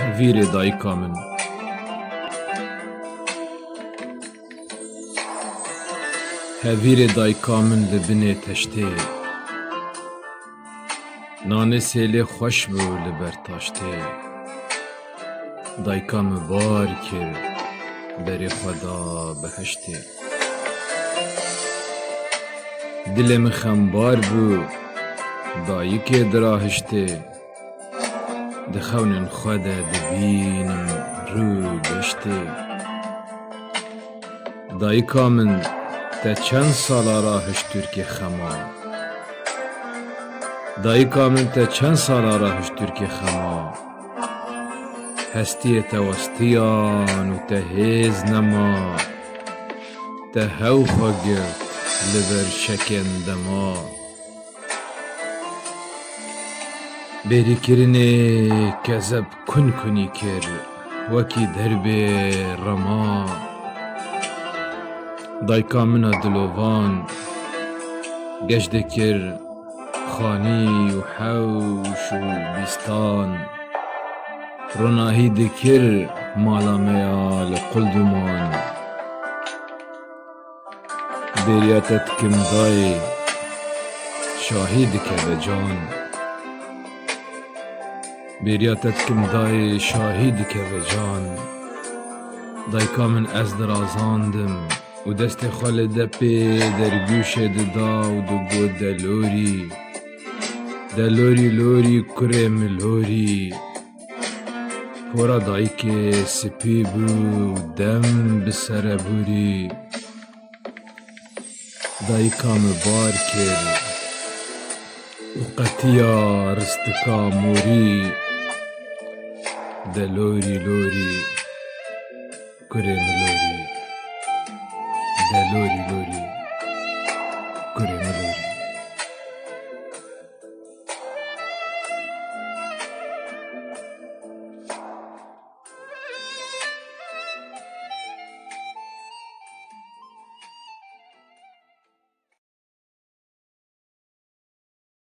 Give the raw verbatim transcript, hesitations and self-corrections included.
Hevîrê dayika min. Hevîrê dayika min li binê teştê. Nanê sêlê xweş bû li ber taştê. Dayika min bar kir, berê xwe da behiştê. Dilê min xembar bû, dayikê dirahiştê. Di xewnên xwe de dibînim rû deştê. Dayika min, te çend sala rahişt Tirkê xema? Dayika min, te çend sala rahişt Tirkê xema? Hestiyê te westiyan û te hêz nema. Te hew xwe girt li ber şekên dema. Bêrîkirinê kezeb kunkunî kir, wekî derbê rema. Dayika min a dilovan, geş dikir xanî û hewş û bîstan. Ronahî dikir mala me ya li Qulduman. Bêriya te dikim dayê, şahî dikeve can. Bêriya te dikim dayê, şahî dikeve can. Dayika min, ez dirazandim û destê xwe li depê dergûşê dida û digot, delorî, delorî lorî, kurê min lorî. Pora dayikê spî bû û dem bi serebûrî. Dayika min bar kir û qetiya ristika morî. Delorî lorî, kurê min lorî. Delorî lorî,